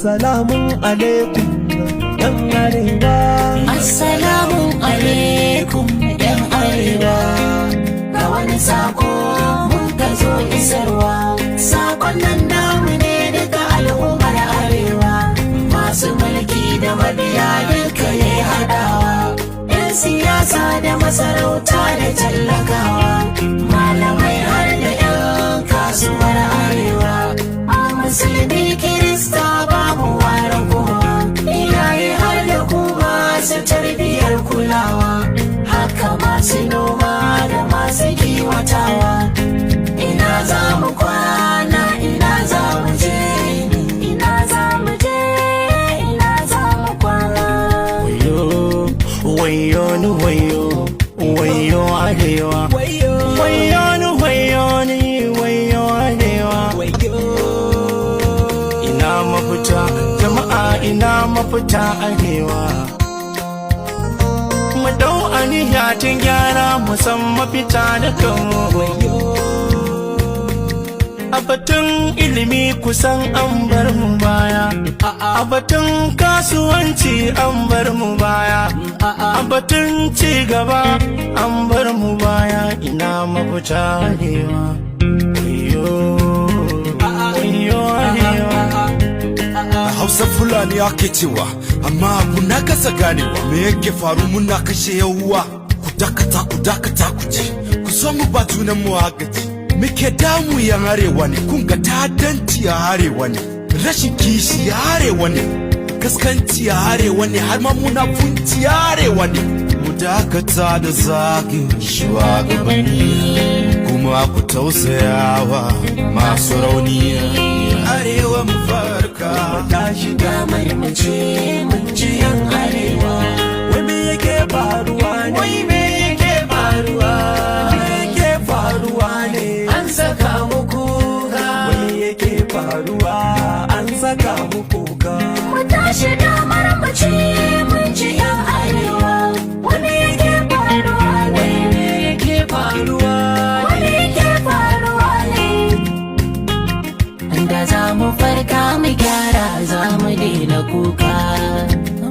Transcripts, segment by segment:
Assalamu alaikum, yan Arewa. Assalamu alaikum, yan Arewa. Ga wani sako mun ka zo isarwa. Sakon nan namu ne daga al'ummar Arewa. Masu mulki da mabiya duka ya haɗawa. 'Yan siyasa da masarauta da tallakawa. Malamai har da 'yan kasuwar Arewa. A Musulmi, Kirista, babu ware kowa. Iyaye har da ku masu tarbiyar kulawa. Haka masu noma da masu kiwatawa. Ina za mu kwana, ina za mu je, ina za mu je, ina za mu kwana? Wayo, wayo ni, wayo, wayo Arewa. Wayo ni, wayo ni, wayo Arewa. Ina mafita, jama'a? Ina mafita, Arewa? Mu dau aniya tun gyara, mu san mafita da kanmu. A batun ilimi kusan an bar mu baya. A batun kasuwanci an bar mu baya. A batun ci gaba an bar mu baya. Ina mafita, Arewa? Wayo, wayo Arewa. A Hausa Fulani ake cewa, amma abu na kasa ganewa, me yake faru muna kashe yawuwa? Ku dakata, ku dakata, ku ji, ku so mu ba junan mu agaji. Muke damu yan Arewa ne, kun ga ta'addanci a Arewa ne, rashin kishi a Arewa ne, kaskanci a Arewa ne, har ma munafunci a Arewa ne. Mu dakata da zagin shugabanni, kuma ku tausayawa masu rauni. Arewa, mu farka. Tashi Damar mu ce mun ji, yan Arewa. Wai me yake faruwa ne? Wai me yake faruwa? Me yake faruwa ne? An saka mu kuka. Wai me yake faruwa? An saka mu kuka. Mu tashi, damar mu ce mun ji, yan Arewa. Wani yake faruwa ne? Wai me yake faruwa? Wani yake faruwa ne? Da za mu farka mu gyara, za mu daina kuka.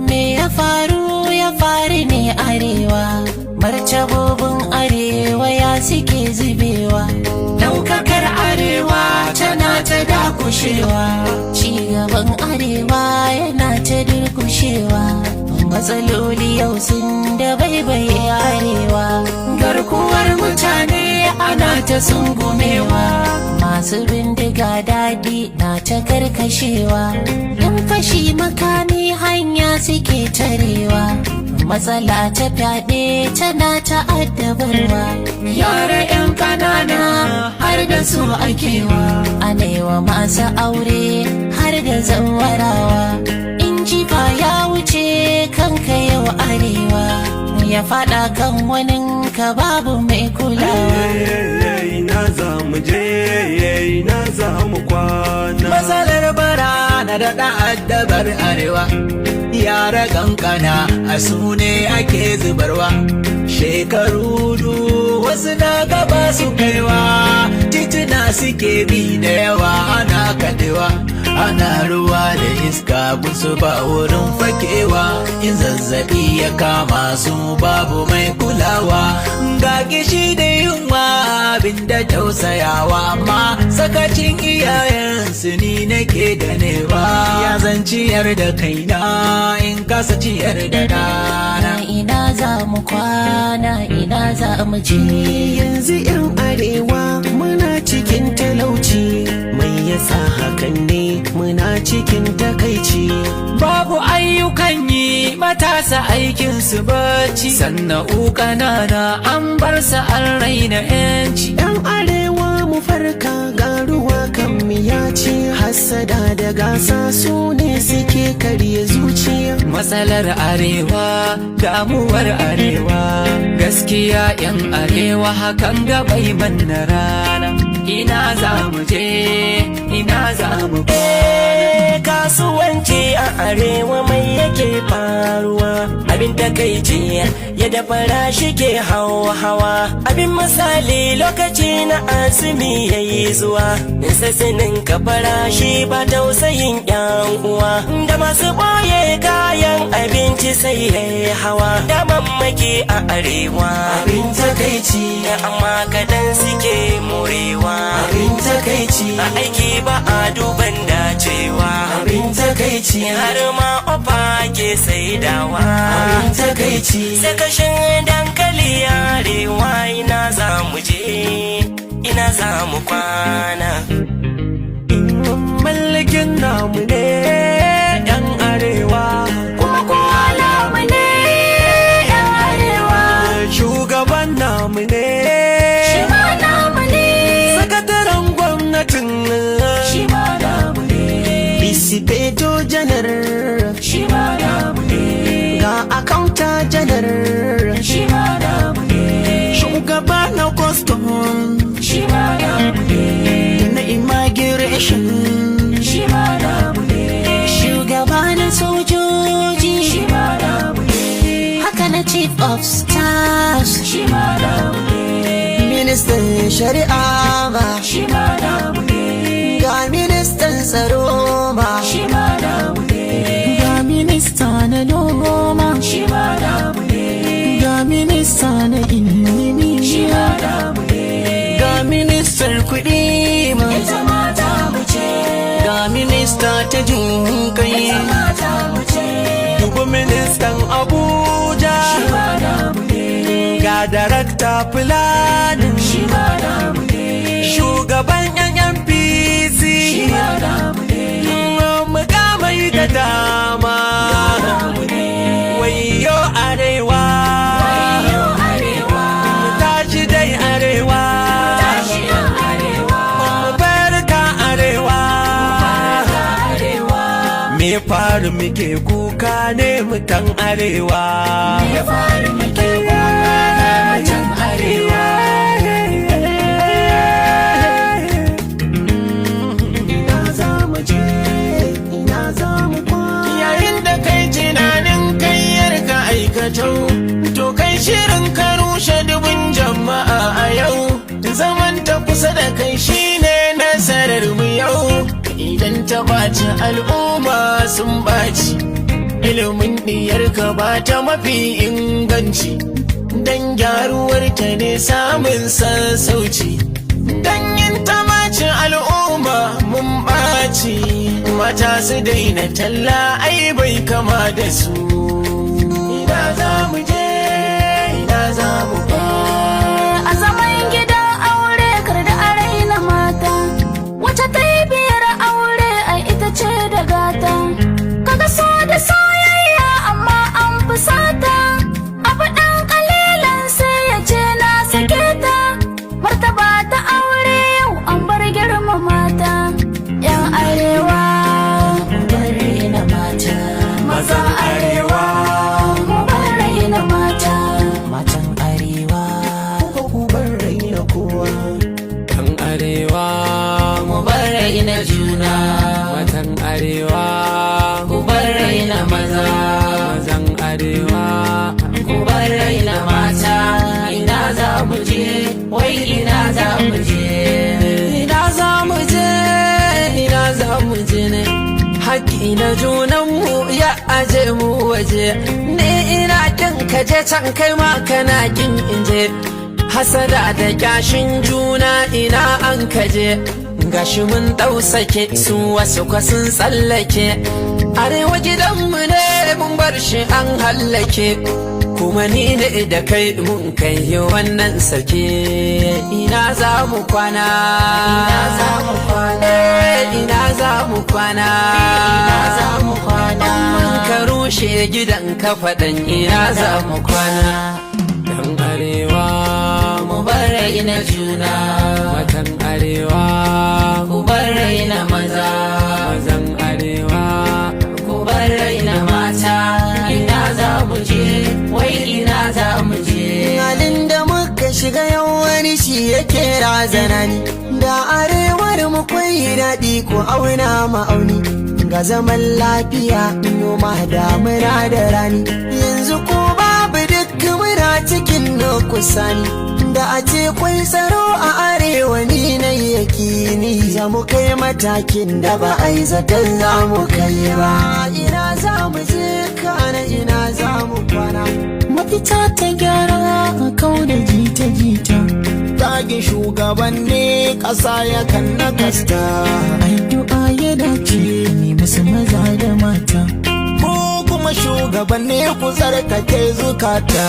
Me ya faru, ya faru ne, Arewa? Martabobin Arewa ya suke zubewa? Daukakar Arewa tana ta dakushewa. Cigaban Arewa yana ta durkushewa. Matsaloli yau sun da baibaye Arewa. Garkuwar mutane ana ta sungumewa. Masu bindiga daɗi na ta karkashewa. Yan fashi makami hanya suke tarewa. Matsala ta fyaɗe tana ta addabarwa. Yara 'yan ƙanana har da su akewa. Anewa masu aure har da zawarawa. In jifa ya wuce kanka yau, Arewa, ya faɗa kan waninka, babu mai kulawa. Ina za mu je? Ina za mu kwana? Matsalar bara na daɗa addabar Arewa, yara kankana a su ne ake zubarwa. Shekaru du wasu na gaba su kaiwa, tituna suke bi da yawa ana kadewa. Ana ruwa da iska, su ba wurin fakewa. In zazzabi ya kama su, babu mai kulawa. Ga kishi da yunwa, abin da tausayawa, amma sakacin iyayensu ni nake ganewa. Ya zan ciyar da kaina in kasa ciyar da ɗana? Ina za mu kwana? Ina za mu je? Yanzu 'yan Arewa muna cikin talauci, mai yasa hakan ne? Muna cikin takaici. Babu ayyukan yi, matasa aikin su bacci, sana'u ƙanana an bar sa, an raina 'yanci. 'Yan Arewa, mu farka, ga ruwa kan miyaci. Hassada da gasa su ne suke karye zuciya. Matsalar Arewa, damuwar Arewa, gaskiya 'yan Arewa hakan gabai manna rana. Ina za mu je? Ina za mu Kasuwanci a Arewa mai yake faruwa? Abin takaici yadda farashi ke hawa hawa. Abin misali, lokaci na azumi yayi zuwa, sassinin ka farashi ba tausayin yan uwa da masu ɓoye kayan abinci, sai yayi hawa da mamaki a Arewa. Abin takaici, amma kaɗan suke morewa. Abin takaici, a aiki ba a duban dacewa. Abin takaici, har ma ofa ke saidawa. Abin takaici, sakashin dankali. Arewa, ina za mu je? Ina za mu kwana? Mallakin namu ne, yan Arewa. Kuma kowa namu ne, yan Arewa. Shugaban namu ne. Shi ma namu ne. Sakataren gwamnatin. Shi ma namu ne. Inspector General. Shi ma namu ne. Ga Accountant General. Shi ma namu ne. Shugaba na custom. Shi ma namu ne. Da na immigration. Shi ma namu ne. Shugaba na sojoji. Shi ma namu ne. Haka na chief of staff. Shi ma namu ne. Ministan shari'a ba. Shi ma namu ne. Ga ministan tsaro ba. Shi ma namu ne. Ga minista na noma. Shi ma namu ne. Ga minista na ilimi. Shi ma namu ne. Ga ministar kuɗi ma. Ita ma tamu ce. Ga minista ta jin kai. Ita ma tamu ce. Dubu ministan Abuja. Shi ma namu ne. Ga director planning. Shi ma namu ne. Shugaban NNPC. Shi ma namu ne. Mukamai da dama. Namu ne. Wayo Arewa. Wayo Arewa. Mu tashi dai, Arewa. Tashi yan Arewa. Mu barka, Arewa. Arewa. Me faru muke kuka ne, mutan Arewa? Ya faru muke kuka ne, mutan Arewa? Ina za mu je? Ina za mu kwana? Yayin da kai tunanin kayyar ka aikatau, to kai shirin ka rushe dubun jama'a a yau. Zaman ta kusa da kai shine nasarar mu yau. Idan ta ɓaci, al'umma sun ɓaci. Ilimin diyar ka ba ta mafi inganci, dan gyaruwar ta ne samun sassauci. Dan yin ta ɓaci, al'umma mun ɓaci. Mata su daina talla, ai bai kama da su. Ina za mu je? Ina za mu A zaman gidan aure, kar da a raina mata. Wace ta yi biyar aure, ai ita ce da gata. Kaga so da soyayya, amma an fusata. Abu ɗan ƙalilan sai ya ce na sake ta. Martaba ta aure yau an bar girmama ta. Yan Arewa, Mu bar raina mata. Mazan Arewa, mu bar raina mata. Matan Arewa. Kuka ku bar raina kowa. Kan Arewa. Mu bar raina juna. Matan Arewa. Ku bar raina maza. Mazan Arewa. Ku bar raina mata. Ina za mu je? Wai ina za mu je? Ina za mu je? Ina za mu je ne? Haƙƙi na junanmu ya aje mu waje. Ni ina kin ka je can, kai ma kana kin inje. Hasada da kyashin juna, ina an kaje? Gashi mun ɗausake su, wasu kwa sun tsallake. Arewa gidanmu ne, mun bar shi an hallake. Kuma ni ne da kai mun kai wannan sake. Ina za mu kwana? Ina za mu kwana? Ina za mu kwana? Ina za mu kwana? Mun ka rushe gidan ka faɗan, ina za mu kwana? Dan Arewa. Mu bar raina juna. Matan Arewa. Ku bar raina maza. Mazan Arewa. Ku bar raina mata. Ina za mu je? Wai ina za mu je? Halin da muka shiga yau, wani shi yake razana ni. Da arewar mu kwai daɗi, ko auna ma'auni. Ga zaman lafiya, noma damuna da rani. Yanzu ko babu, duk muna cikin kusani. Da a ce kwai tsaro a arewa, ni na yakini za mu kai matakin da ba a yi zaton za mu kai ba. Ina za mu je, kana ina za mu kwana? Mafita ta gyara, a kau da jita-jita. Tagin shugabanni ƙasa yakan nakasta. Addu'a ya dace ne musu maza da mata. Ku kuma shugabanni, ku tsarkake zukata.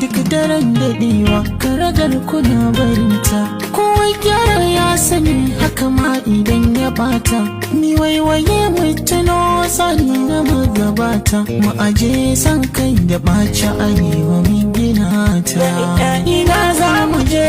Duk daren daɗewa karagar kuna barinta. Kowa gyara ya sani, haka ma idan ya bata. Mi waiwaye mu tuno tsari na magabata. Mu aje san kai da ɓaci, arewa min gina ta. Ina za mu je,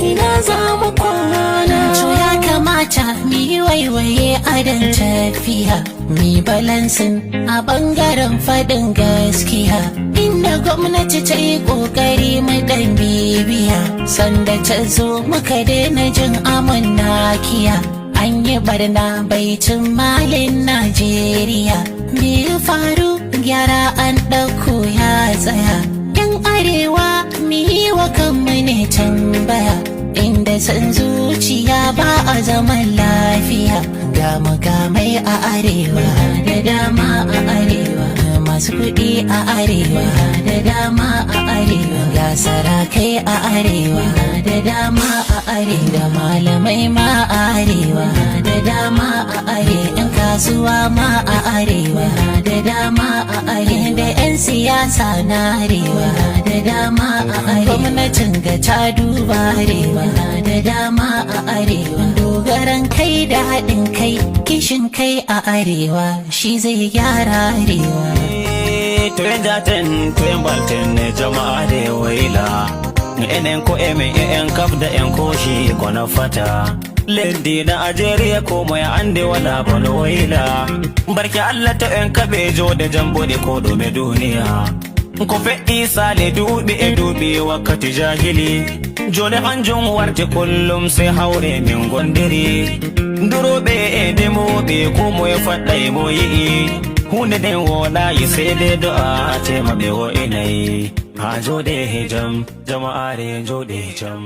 ina za mu kwana? To ya kamata mu yi waiwaye adon tafiya, mi balancing a bangaren faɗin gaskiya. Inda gwamnati ta yi ƙoƙari mu ɗan bibiya, sanda ta zo muka daina jin amon nakiya. An yi barna baitin malin Najeriya. Me ya faru? Gyara an ɗauko ya tsaya. Yan arewa, mu yi wa kanmu ne tambaya. Inda san zuciya ba a zaman lafiya. Ga mukamai a arewa da dama a arewa, masu kuɗi a arewa da dama a arewa, ga sarakai a arewa da dama a arewa, da malamai ma a arewa da dama a arewa, yan kasuwa ma a arewa da dama a arewa, da 'yan siyasa na arewa da dama a arewa. Gwamnatin ga ta duba arewa da dama a arewa. Dogaran kai da haɗin kai, kishin kai a arewa, shi zai gyara arewa. To en jaten, to en balten ne, jama'a da waila enen ko emen en kaf da en koshi ko na fata leddi na Ajeriya, ko moye ande wala bono waila. Barke Allah to en kaɓe jode jambuɗe ko ɗume duniya ko fe'i sale duuɓi e duuɓi wakkati jahili. Joni hanjum warti kullum sai haure min gondiri duroɓe e ndemoɓe, ko moye faɗɗay mo yi'i hunde nden woɗayi, sai dai do'a tema ɓe wo'inayi ha joɗe jam, jama'are joɗe jam.